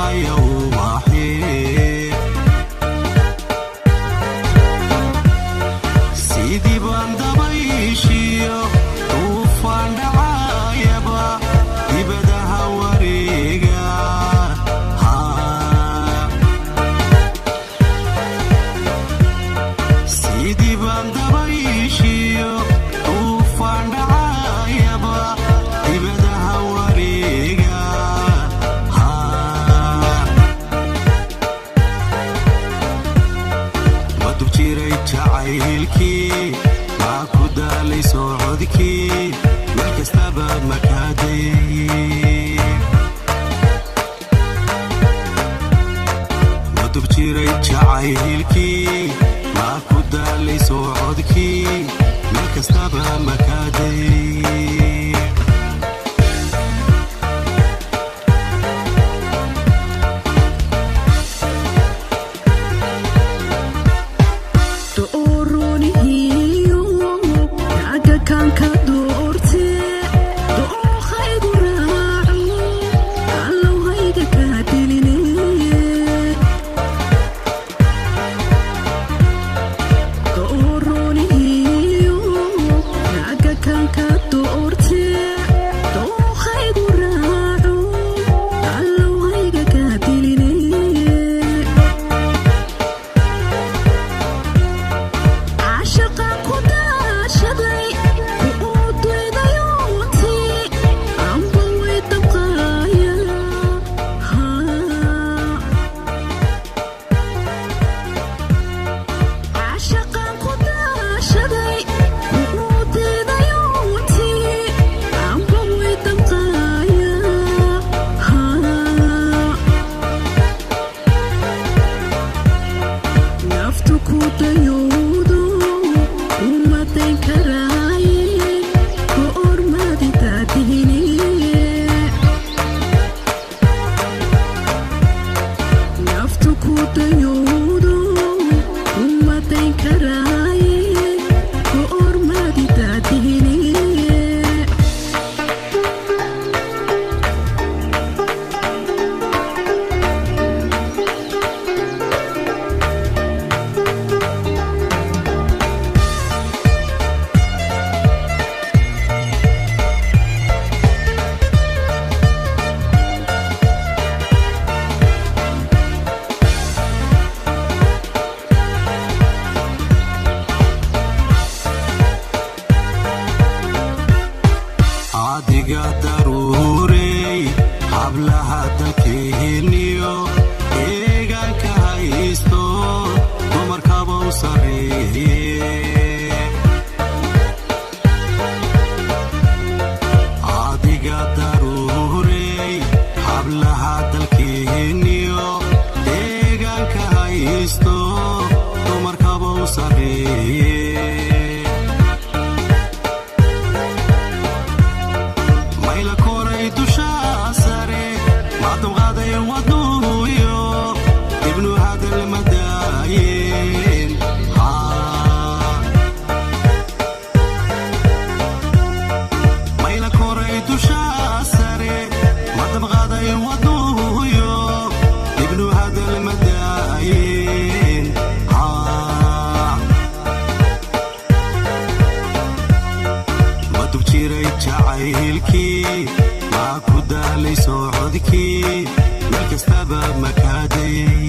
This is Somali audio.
Daawanaya ubaxee sidii baan dabayshiyo duufaan dhacayaba dibadaha wareega. Sidii baan dabayshiyo duufaan dhacayaba dibadaha wareega. Madub jiray jacaylkii, maa ku daalay socodkii, meel kastaba makaadayay. Madub jiray jacaylkii, maa ku daalay socodkii, meel kastaba makaadayay. Dooronihiyo ragga kan ka doorte, dookhaygu raaco, allow hayga kaa diline. Dooronihiyo ragga kan ka doorte, dookhaygu raaco, allow hayga kaa diline. Caashaqa ku daashaday ku uudweydayoontii amba way dabqaaya. Caashaqa ku daashaday ku uudweydayoontii amba way dabqaaya. Naftu ku dayowdo umadayn karaaye ku ormadi daadihine. Naftu ku dayowdo umadayn karaaye ku ormadi daadihine. Adiga daruurey hablaha dalkeeniyo deegaanka haysto, dumarkaba u sarreeye. Adiga daruurey hablaha dalkeeniyo deegaanka haysto, dumarkaba u sarreeye. Mayla koray dusha sare, madumqaaday wadnuhuyo ibnu hadal madaayeen. Mayla koray dusha sare, madamqaaday wadnuhuyo ibnu hadal madaayeen. Madub jiray jacaylkii, maa ku daalay socodkii, meel kastaba makaadayay.